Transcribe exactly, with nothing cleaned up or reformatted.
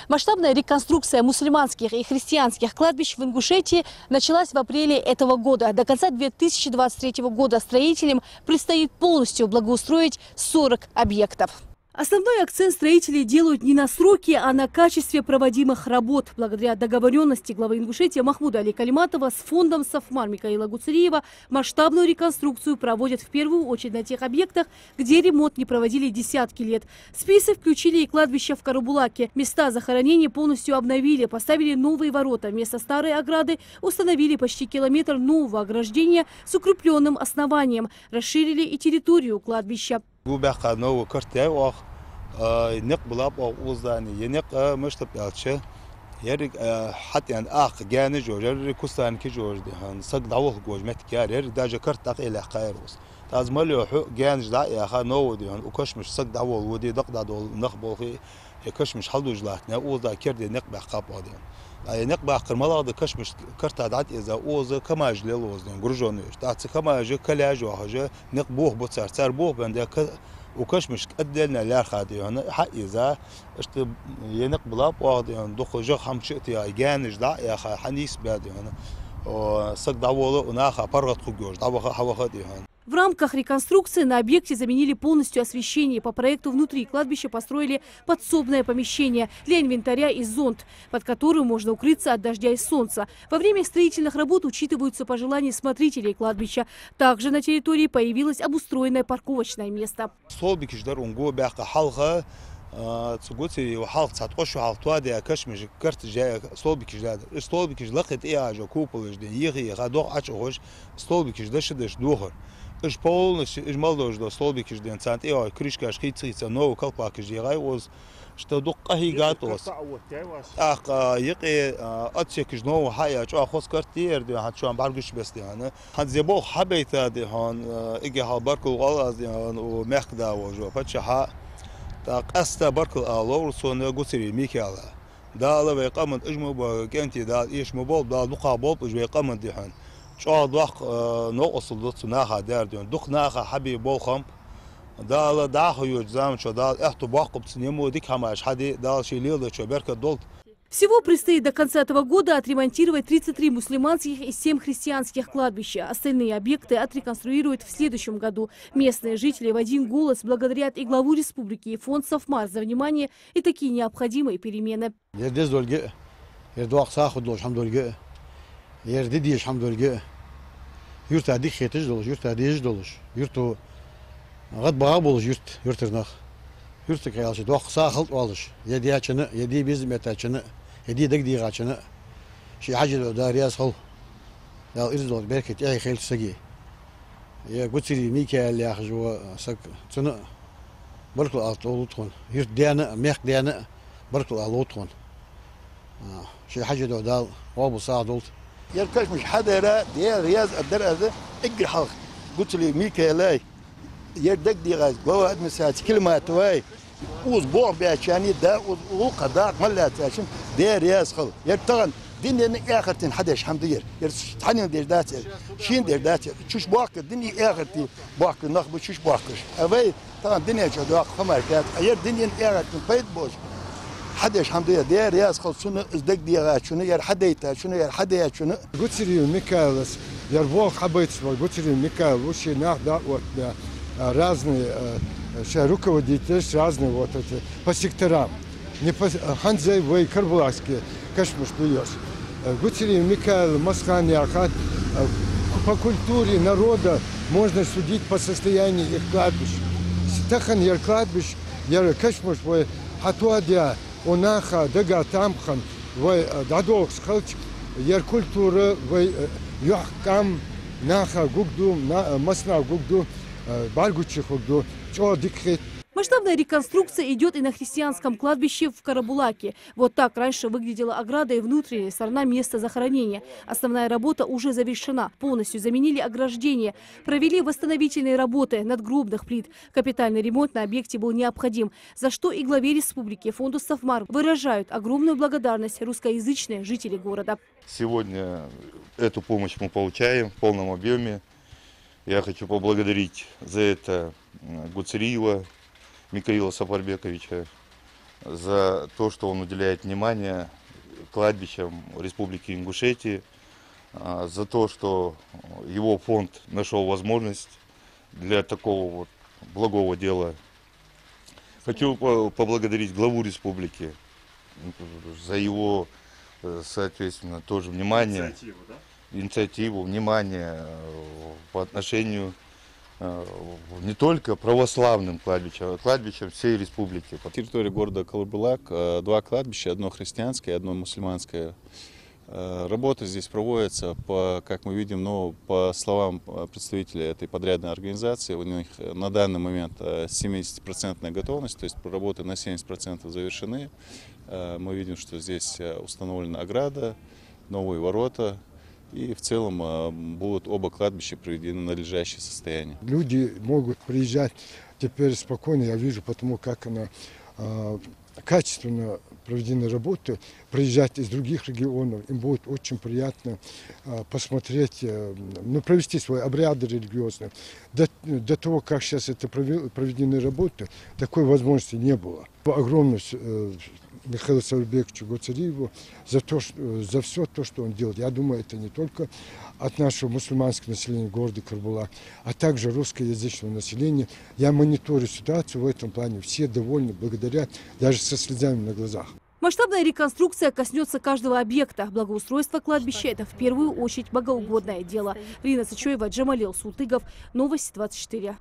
Масштабная реконструкция мусульманских и христианских кладбищ в Ингушетии началась в апреле этого года. До конца две тысячи двадцать третьего года строителям предстоит полностью благоустроить сорок объектов. Основной акцент строители делают не на сроке, а на качестве проводимых работ. Благодаря договорённости главы Ингушетии Махмуда-Али Калиматова с фондом «Сафмар» Микаила Гуцериева масштабную реконструкцию проводят в первую очередь на тех объектах, где ремонт не проводили десятки лет. В список включили и кладбища в Карабулаке. Места захоронений полностью обновили, поставили новые ворота. Вместо старой ограды установили почти километр нового ограждения с укреплённым основанием, расширили и территорию кладбища. Гу баьккха новый карт яьй оаха, а, никъ биллаб оаха укхаза, е никъ, а, мишта ба аьлча, еррига, а, хьатӀаена акха гаьнаш йолаш, еррига кустарники йолаш, дий хьона, саг дӀаволхаргволаш моттиг яр, еррига даже карт дӀакъайлаьккхаяр укхаза. ТӀаккха мел йола хьу гаьнаш дӀа а яьха, новый, дий хьона, укх кашамашка саг дӀаволла воде, дакъа дӀадолла нах болхе, е кашамаш хьалдуж латтане, укхаза керда никъ баьккхаб оаха, дий хьона. А е никъ баккхар малагӀа да, кашамаш карта дӀатӀаийза, укхаза КамАЗаш лела укхаза, дий хьона, гружённый йолаш. ТӀаккха цу КамАЗаша калаш йоахаш, никъ бохабу цар. Цар бохабенна ка-, укх кашамашка отдельно лаьрхӀа, дий хьона, хьаийза, иштта е никъ биллаб оаха, дий хьона, дукха жагӀа хӀама чу а тӀа, гаьнаш дӀа а яьха, хьанийсбаь, дий хьона, о, саг дӀаволла, наха паргӀата хургйолаш, дӀаваха, хьаваха, дий хьона. В рамках реконструкции на объекте заменили полностью освещение. По проекту внутри кладбища построили подсобное помещение для инвентаря и зонт, под которым можно укрыться от дождя и солнца. Во время строительных работ учитываются пожелания смотрителей кладбища. Также на территории появилось обустроенное парковочное место. Столбикаш дар укхаза гу баьккха хьалха, а, цу Гуцериева хьалха цхьа ткъо шу хьалха тоадаь кашамашка карта жа столбикаш дар. Уж столбикаш лакхе тӀаяхьаш йола куполаш, дий хьона, йиха-йиха догӀа Ӏочуухаш, столбикаш дешаш-дешаш дохар. Уж полностью, уж мел долаш дола столбикаш, дий хьона, царна тӀайоагӀаш крышкаш хийца-хийца, новый колпакаш егӀай укхаза. Иштта дукха къахьийгад укхаза. ТӀаккха юкъе, а, отсекаш новый хьаяь, чӀоагӀа хоза карт яр, дий хьона, хӀанз чом бӀаргагуш беса, дий хьона. ХӀанз ер болх хьабайта, дий хьона, а, эггара хьалха баркал оал аз, дий хьона, укх мехка да волча паччахьа. ТӀаккха къаьстта баркал ала ловр сона Гуцериев Микаила. Дала вай къаман уж ма бо-, кӀентий Дала эша ма болба, Дала дукха болба уж вай къаман, дий хьона. ЧӀоагӀа доккха, а, новкъостал да цу наха даьр, дий хьона. Дукха наха хьабе болх хиннаб. Дала дӀахо йолча заман чу Дала аьттув боаккхалба цунна, мо дика хӀамаш хьаде, Дала ший леладеча беркат долда. Всего предстоит до конца этого года отремонтировать тридцать три мусульманских и семь христианских кладбища. Остальные объекты отреконструируют в следующем году. Местные жители в один голос благодарят и главу республики, и фонд «Сафмар» за внимание и такие необходимые перемены. Ер деза долга а, ер доккха сагӀа хургдолаш хӀама долга а, ер де дезаш хӀама долга а, юрта дика хеташ долаш, юрта дезаш долаш, юрто гӀадбаха болаш юрт, юртара нах. Юртага аьлча доккха сагӀа хилда оалаш, е даьчоа а, е де безам беттачоа а, е де дагадехачоа а. Ший хьажа дола Дала раьза хилва. Дала ираз долча беркат тӀехье хийла сага. Е Гуцериев Микаил яхаш вола саг, цунна а баркал ала ловр тхона. Юртдаьна а, мехкдаьна а баркал ала ловр тхона. А, ший хьажа дола Дала гӀо бу сагӀа долда. Ер кашамаш хьадара, Даьла раьза а дар аз, эггара хьалха Гуцериев Микаила, ер дагадехача глава администрации Калиматова, укхаза болх баьчарна, да, укхаза гӀулакха дакъа мел лаьцачоа Даьла раьза хилва. Ер тахан дунен а, эхартан а хьадеш хӀама да ер. Ер цхьаннена деш дац ер, шийна деш дац ер. Чу уж боахкаш, дунен а, эхартан а боахкаш нах ба чу уж боахкаш. А вай тахан дунен чу доккха хӀамаш даьд. А ер дунен а, эхартан а пайда болаш хьадеш хӀама да ер. Даьла раьза хилва цунна, из дагадехачоа, ер хьадайтачоа, ер хьадаьчоа. Гуцериев Микаила, ер болх хьабайта болча Гуцериев Микаила ва ший нах дӀаоттабаь, а, разные, а, шоай руководителаш разные, вот эти, по секторам. Не по, а, хӀанз вай карабулакски кашамаш да ераш. А, Гуцериев Микаила массахана яхад, а, по культуре народа можно судить по состоянию их кладбищ. Тахан ер кладбищ, ер кашамаш вай хьатоадаь, укх наха дага там хинна, вай, а, дӀадолхаш хилча, ер культура вай, а, юхь-къам наха гургда, на-, а, массанахьа гургда, а, бӀаргагуча хургда, чӀоагӀа дика хет. Масштабная реконструкция идёт и на христианском кладбище в Карабулаке. Вот так раньше выглядела ограда и внутренняя сторона места захоронения. Основная работа уже завершена. Полностью заменили ограждение, провели восстановительные работы надгробных плит. Капитальный ремонт на объекте был необходим, за что и главе республики, фонду «Сафмар» выражают огромную благодарность русскоязычные жители города. Сегодня эту помощь мы получаем в полном объёме. Я хочу поблагодарить за это, м, Гуцериева Микаила Сапарбековича, за то, что он уделяет внимание кладбищам Республики Ингушетия, а, за то, что его фонд нашёл возможность для такого вот благого дела. Хочу по-, поблагодарить главу республики за его, э, соответственно, тоже внимание, инициативу, да? Инициативу, внимание, э, по отношению, э, не только православным кладбищам, а кладбищам всей республики. На территории города Калабулак, э, два кладбища, одно христианское, одно мусульманское. Э, работа здесь проводится, по, как мы видим, ну, по словам, э, представителя этой подрядной организации, у них, э, на данный момент, э, семидесятипроцентная готовность, то есть работы на семьдесят процентов завершены. Э, мы видим, что здесь, э, установлена ограда, новые ворота, и в целом, э, будут оба кладбища приведены в надлежащее состояние. Люди могут приезжать теперь спокойно, я вижу, потому как она, а, качественно проведены работы, приезжать из других регионов, им будет очень приятно, а, посмотреть, э, ну, провести свои обряды религиозные. До, до того, как сейчас это прове-, проведены работы, такой возможности не было. Огромное, э, Михаилу Сауербековичу Гоцериеву за то, что, за всё то, что он делает. Я думаю, это не только от нашего мусульманского населения города Карабулак, а также русскоязычного населения. Я мониторю ситуацию в этом плане. Все довольны, благодарят, даже со слезами на глазах. Масштабная реконструкция коснётся каждого объекта. Благоустройство кладбища — это в первую очередь богоугодное дело. Рина Сычоева, Джамалил Султыгов. Новости двадцать четыре.